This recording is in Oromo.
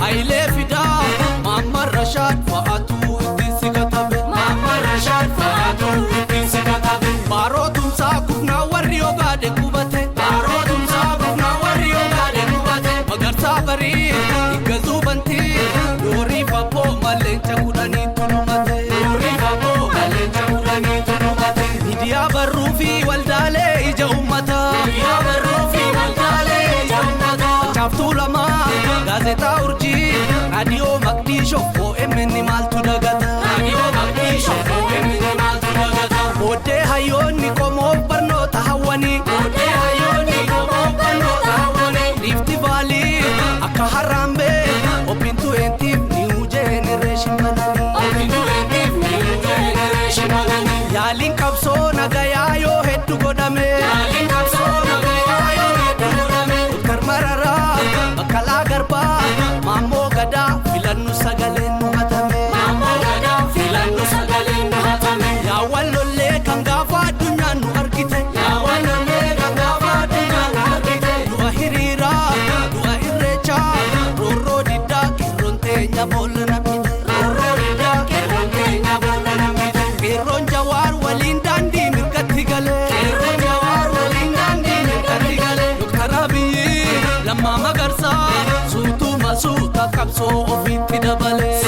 Hayilee Fidaa, Maamman Rashaad fa'aatu ittiin si katabe. Maamman Rashaad fa'aatu ittiin si katabe. Baaroo Tumsaa kufnaa warri Ogaade qubate. Baaroo Tumsaa kufnaa warri Ogaade qubate. Magarsaa Barii, Iggazuu Bantii, Doorii Fabboo Malleenca 10 tulumate. Doorii Fabboo Malleenca 10 tulumate. Miidiyaa barruu fi waldaalee ija uummataa. Miidiyaa barruu fi waldaalee ija uummataa. Caaftuu lamaa, gaazexaa Urjii, Raadiyoo Maqdiishoo, OMN maaltu dagata? Raadiyoo Maqdiishoo, OMN maaltu dagata? Booddee hayyoonni qomoof barnoota hawwanii. Booddee hayyoonni qomoof barnoota hawwanii. Riifti Vaalii akka Harambee Open 20 New Generation bananii. Open 20 New Generation bananii. Yaaliin qabsoo nagayaa yoo hedduu godhame. Yaaliin qabsoo nagayaa yoo hedduu godhame. Doktar Mararaa, Baqqalaa Garbaa, Maammoo Gadaa filannu sagaleen nu hatame. Maammoo Gadaa filannu sagaleen nu hatame. Yaawwan lollee kan gaafa addunyaan nu argite. Yaawwan lollee kan gaafa addunyaan nu argite. Du'a hiriiraa, du'a irreechaa, roorroo diddaa qeerroon teenya boolla nam'ite. Roorroo diddaa qeerroon teenya boolla nam'ite. Qeerroon Jawaar waliin daandii mirgatti galee. Qeerroon Jawaar waliin daandii mirgatti galee. Doktar Abiyyi, Lammaa Magarsaa, suutuma suuta qabsoo ofiitti dabalee.